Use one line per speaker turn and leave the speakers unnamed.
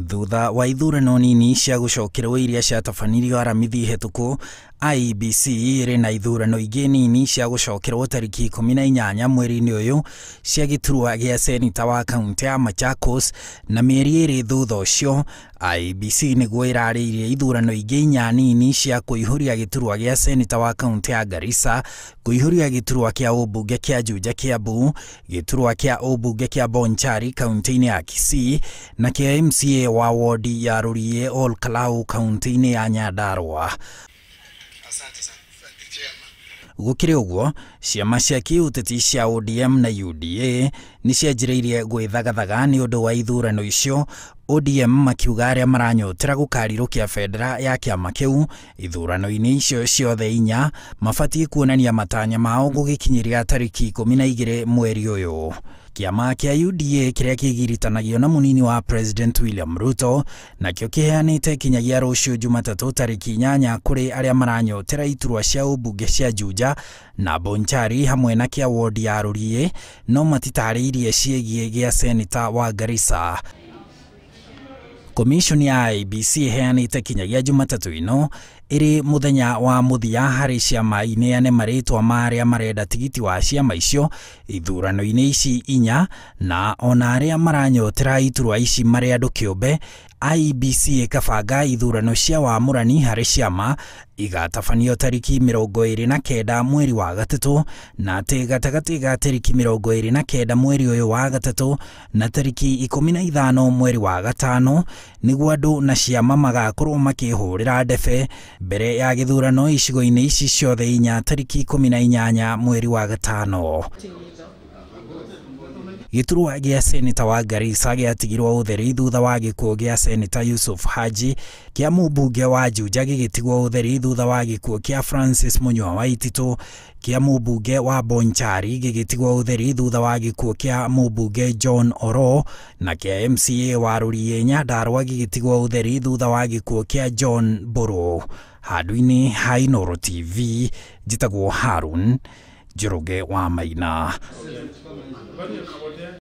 Thutha wa ithurano nini cia gũcokerwo iria ciatabanirio Aramithi hetũku, IEBC ĩrĩ na ithurano ingĩ nini cia gũcokerwo tarĩki 18 mweri-inĩ ũyũ cia gĩturwa gĩa seneta wa kaũntĩ ya Machakos, na mĩeri 2 thutha ũcio IEBC nĩguo ĩrarĩirie ithurano ingĩ 4 nini cia kũihũria gĩturwa gĩa seneta wa kaũntĩ ya Garissa, kũihũria gĩturwa kĩa ũmbunge kĩa Juja Kiambu, gĩturwa kĩa ũmbunge kĩa Bonchari kaũntĩ-inĩ ya Kisii, na kĩa MCA wa wodi ya Ruriĩ Ol Kalou kaũntĩ-inĩ ya Nyandarua. Gũkĩrĩ ũguo, ciama cia kĩũteti cia ODM na UDA nĩ cianjĩrĩirie gwĩthagathaga nĩ ũndũ wa ithurano icio, ODM makiuga arĩa maranyotera gũkarirũkia bendera ya kĩama kĩu ithurano-inĩ icio ciothe 4 mabatiĩ kuonania matanya mao gũgĩkinyĩria tarĩki 12 mweri ũyũ. Kĩama kĩa UDA kĩrĩa kĩgiritanagio na mũnini wa President William Ruto nakĩo kĩheanĩte kinyagia rũciũ Jumatatũ tarĩki 8 kũrĩ arĩa maranyotera iturwa cia ũmbunge cia Juja na Bonchari hamwe na kĩa wodi ya Ruriĩ, no matitarĩirie ciĩgiĩ gĩa seneta wa Garissa. Commission ya IEBC ĩheanĩte kinyagia Jumatatũ ĩno ĩrĩ mũthenya wa mũthia harĩ ciama ineane marĩtwa ma arĩa marenda tigiti wa ciama icio ithurano-inĩ ici 4, na ona arĩa maranyotera iturwa ici marĩ andũ kĩũmbe. IEBC ĩkabanga ithurano cia wamũrani harĩ ciama igatabanio tarĩki 29 mweri wa gatatũ, na atĩ gatagatĩ ga tarĩki 29 mweri ũyũ wa gatatũ na tarĩki 15 mweri wa gatano nĩguo andũ na ciama magakorwo makĩhũrĩra ndebe mbere ya gĩthurano icigo-inĩ ici ciothe 4 tarĩki 18 mweri wa gatano. Gĩturwa gĩa seneta wa Garissa gĩatigirwo ũtheri thutha wa gĩkuũ gĩa seneta Yusuf Haji, kĩa mũmbunge wa Juja gĩgĩtigwo ũtheri thutha wa gĩkuũ kĩa Francis Munyua Waititũ, kĩa mũmbunge wa Bonchari gĩgĩtigwo ũtheri thutha wa gĩkuũ kĩa mũmbunge John Oro, na kĩa MCA wa Ruriĩ Nyandarua gĩgĩtigwo ũtheri thutha wa gĩkuũ kĩa John Mburu. Handũ-inĩ ha Inooro TV, njĩtagwo Harun Njoroge wa Maina.